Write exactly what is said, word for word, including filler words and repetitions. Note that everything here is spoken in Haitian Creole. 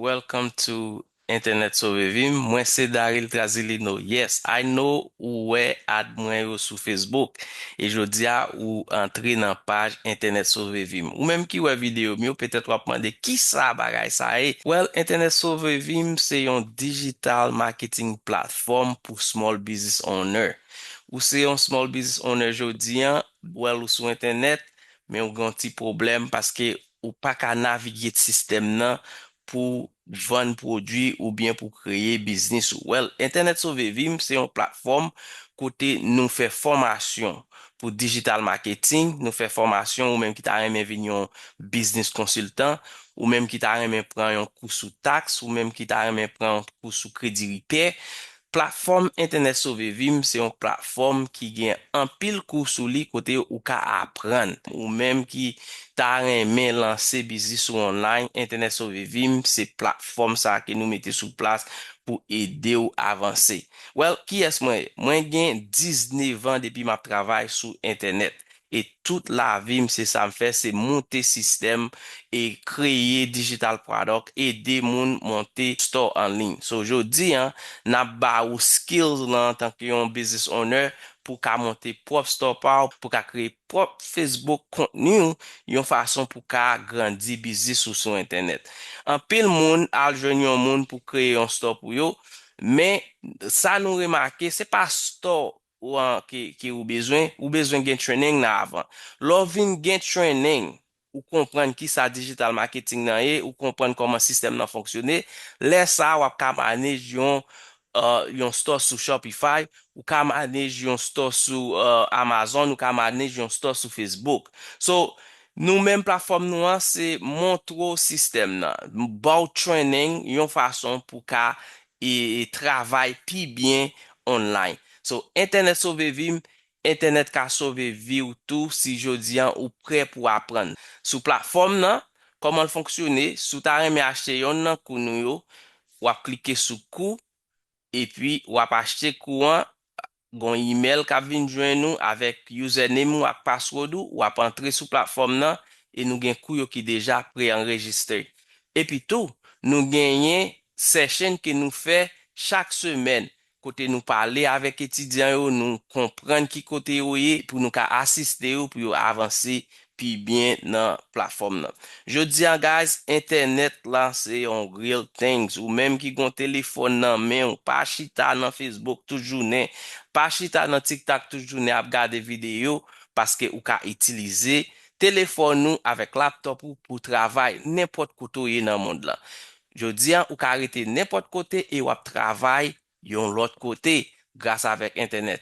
Welcome to Entènèt Sove Vi M. Mwen se Daryl Trazilino. Yes, I know ou wè ad mwen yo sou Facebook. E jodi a, ou antre nan paj Entènèt Sove Vi M. Ou menm ki wè videyo m yo, petèt w ap mande kisa bagay sa ye. Well, Entènèt Sove Vi M se yon digital marketing platform pou small business owner. Ou se yon small business owner jodi a, well, ou sou entènèt, men ou gen yon ti pwoblèm paske ou pa ka navige sistèm nan pou vann pwodui oubyen pou kreye biznis ou. Well, Entènèt Sove Vi M se yon platfòm kote nou fè fòmasyon pou digital marketing, nou fè fòmasyon, ou menm ki ta renmen vin yon biznis konsiltan, ou menm ki ta renmen pran yon kou sou taks, ou menm ki ta renmen pran yon kou sou kredi ripè. Platfòm Entènèt Sove Vi M se yon platfòm ki gen anpil kou sou li kote ou ka aprann. Ou menm ki ta renmen lanse biznis ou online, Entènèt Sove Vi M se platfòm sa ke nou mete sou plas pou ede w avanse. Well, kiyès mwen ye? Mwen gen diznèf an depi m ap travay sou entènèt. E tout lavi m, se sa m fè, se monte sistèm e kreye digital product, ede moun monte store an liy. So, jodi a, n ap ba ou skills lan antanke yon business owner pou ka monte pwòp store pa w, pou ka kreye pwòp Facebook kontni w, yon fason pou ka grandi biznis ou sou entènèt. Anpil moun al jwenn yon moun pou kreye yon store pou yo, men sa nou remake, se pa store ou an, ke, ke ou bezwen, ou bezwen gen training nan avan. Lè w vin gen training, ou konprann kisa digital marketing nan ye, ou konprann kòman sistèm nan fonksyone, lè sa a, w ap ka manage yon, uh, yon store sou Shopify, ou ka manage yon store sou, uh, Amazon, ou ka manage yon store sou Facebook. So, nou menm platfòm nou an, se montre w sistèm nan, ba w training, yon fason pou ka e, e travay pi byen online. So, Entènèt Sove Vi M, entènèt ka sove vi w tou si jodi a ou prè pou aprann. Sou platfòm nan, kòman l fonksyone, si w ta renmen achte yonn nan kou nou yo, w ap klike sou kou, epi w ap achte kou an, gon email k ap vin jwenn ou avèk username ou ak password ou, w ap antre sou platfòm nan e nou gen kou yo ki deja pre-enregistre. Epi tou, nou genyen session ke nou fè chak semèn, kote nou pale avèk etidyan yo, nou konprann ki kote yo ye, pou nou ka asiste yo, pou yo avanse pi byen nan platfòm nan. Jodi a, guys, entènèt la se yon real things. Ou menm ki gon telefòn nan men w, pa chita nan Facebook tout jounen, pa chita nan TikTok tout jounen ap gade videyo, paske ou ka itilize telefòn ou avèk laptop ou pou travay nenpòt kote w ye nan mond lan. Jodi a, ou ka rete nenpòt kote e w ap travay yon lòt kote gras avèk entènèt.